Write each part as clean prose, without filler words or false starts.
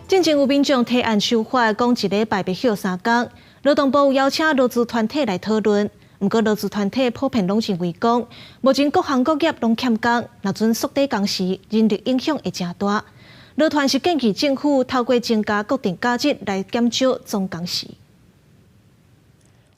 進前有民眾提案修法，講一禮拜欲歇三工。勞動部有邀請勞資團體來討論，毋過勞資團體普遍攏認為講，目前各行各業攏欠工，若準縮短工時，人力影響會誠大。勞團是建議政府透過增加國定假日來減少總工時。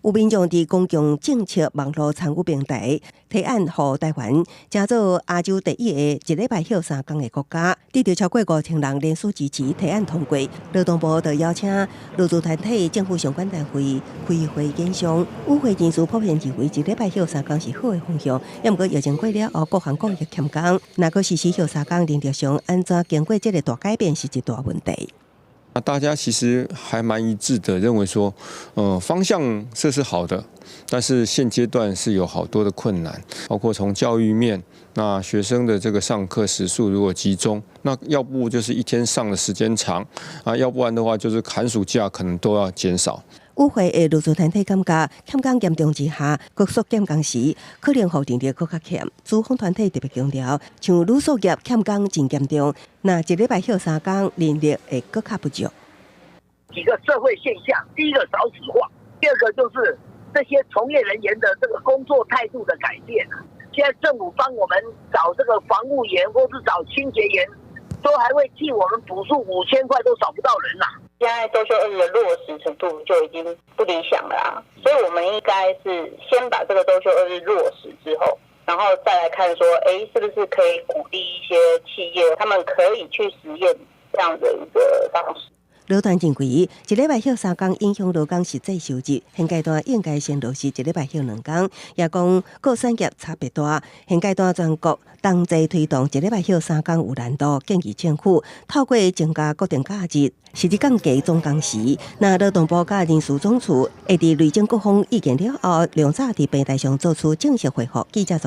有民眾佇公共政策網路參與平台提案，予台灣成做亞洲第一個一禮拜歇三工的國家，得著超過5000人聯署支持提案通過。勞動部就邀請勞資團體、政府相關單位開會研商。與會人士普遍認為，一禮拜歇三工是好的方向。毋過疫情過了後，各行各業欠工，若閣實施歇三工，人力上按怎經過這个大改變是一大問題。那大家其實還蠻一致的，認為說，方向這是好的，但是現階段是有好多的困難，包括從教育面，那學生的這個上課時數如果集中，那要不就是一天上的時間長，啊，要不然的話就是寒暑假可能都要減少。與會的勞資團體感覺欠工嚴重之下，閣縮減工時，可能予人力閣較欠。資方團體特別強調，像旅宿業欠工真嚴重，若一禮拜歇三工，人力會閣較不足。幾個社會現象，第一個少子化，第二個就是這些從業人員的這個工作態度的改變。現在政府幫我們找這個防務員或是找清潔員，都還會替我們補助5000塊，都找不到人啦。現在週休二日的落實程度就已經不理想了啊，所以我們應該是先把這個週休二日落實之後，然後再來看說，欸，是不是可以鼓勵一些企業，他們可以去實驗這樣的一個方式。勞團認為，一禮拜歇三工影響勞工實際收入，現階段應該先落實一禮拜歇兩工。也講各產業差別大，現階段全國同齊推動一禮拜歇三工有難度，建議政府透過增加國定假日，實質降低總工時。那勞動部佮人事總處會佇累積各方意見了後，量早佇平台上做出正式回覆。記者。